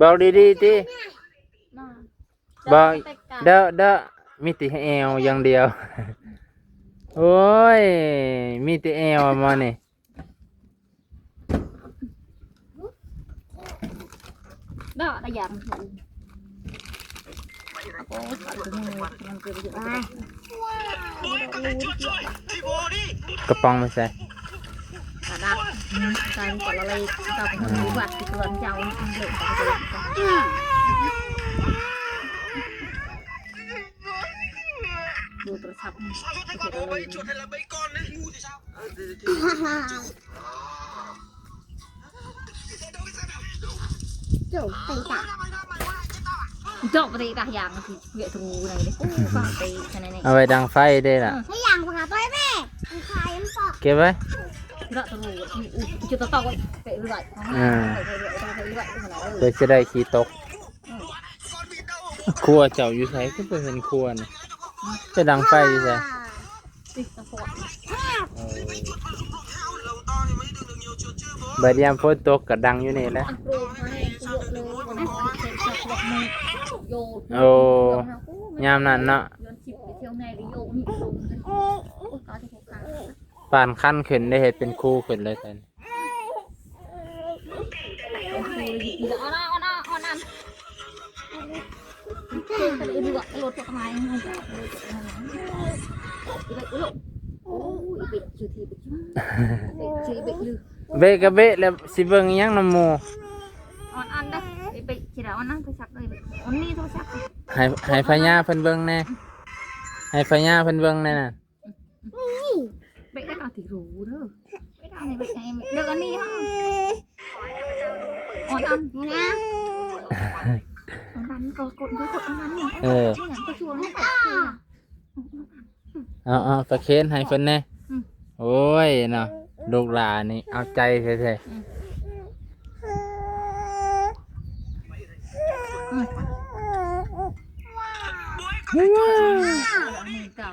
ບອກດີໆຕິ ມາ ບອກ ເດີເດີ ມີແຕ່ແອວຢ່າງດຽວ. ໂອ້ຍ ມີແຕ່ແອວມານີ້. ດອກລະຢາກ ກະປ໋ອງມາໃສ່ ອາ ກະ ອືມ ກາຍເປັນກະລະເລກະເປັນ ອືມ ຜູ້ວ່າທີ່ເກີນເຈົ້າເນາະ ເລີກໄປເລີຍ ດູໂທລະສັບ ໂຈະໄປຕາ ໂຈະໄປຕາ ຢາງທີ່ເວະທະນູໃນນີ້ ອູ້ ຟັງໄປຂະໜາດນີ້ ເອົາໄວ້ດັງໄຟເດ້ລະ ເອີ ໃຫ້ຢາງພາໄປແມ່ ຂາຍມັນປອກ ເກັບໄວ້ ລະທະນູ ອື ອື ຈຸດຕອກໄວ້ ເປະໄວ້ ອ່າ ເພື່ອຈະໄດ້ຂີ້ຕົກ. ຄົວເຈົ້າຢູ່ໃສ ຄືບໍ່ເຫັນຄົວນີ້ ຈະດັງໄຟຢູ່ໃສ? ເອີ ບາດຍາມຝົນຕົກກໍດັງຢູ່ນີ້ແຫຼະ ໂອ້ ຍາມນັ້ນເນາະ ປານຄັນຂຶ້ນໄດ້ ເຮັດເປັນຄູຂຶ້ນເລີຍ. ເບະກະເບະແລ້ວ ຊິເບິ່ງອີ່ຫຍັງນຳໝູ່? ໃຫ້ ໃຫ້ພະຍາເພິ່ນເບິ່ງແດ່ ໃຫ້ພະຍາເພິ່ນເບິ່ງແດ່ນະ. ເບະໄດ້ກະຕິຮູ້ເດີ ເບະໄດ້ເບະໄດ້ ເດີອັນນີ້ເຮົາ ອ່ອນອັນນີ້ນະ ອ່ອນອັນກໍກົດ ກໍກົດອ່ອນອັນນີ້ ເອີ ຫຍັງກໍຊວນໃຫ້ກົດ ເອົາໆ ປະເຄນໃຫ້ເພິ່ນແດ່ ອືມ ໂອ້ຍເນາະ ລູກຫຼານນີ້ເອົາໃຈແທ້ໆ ອືມ ອືມ ເອົາອັນນີ້ເຈົ້າ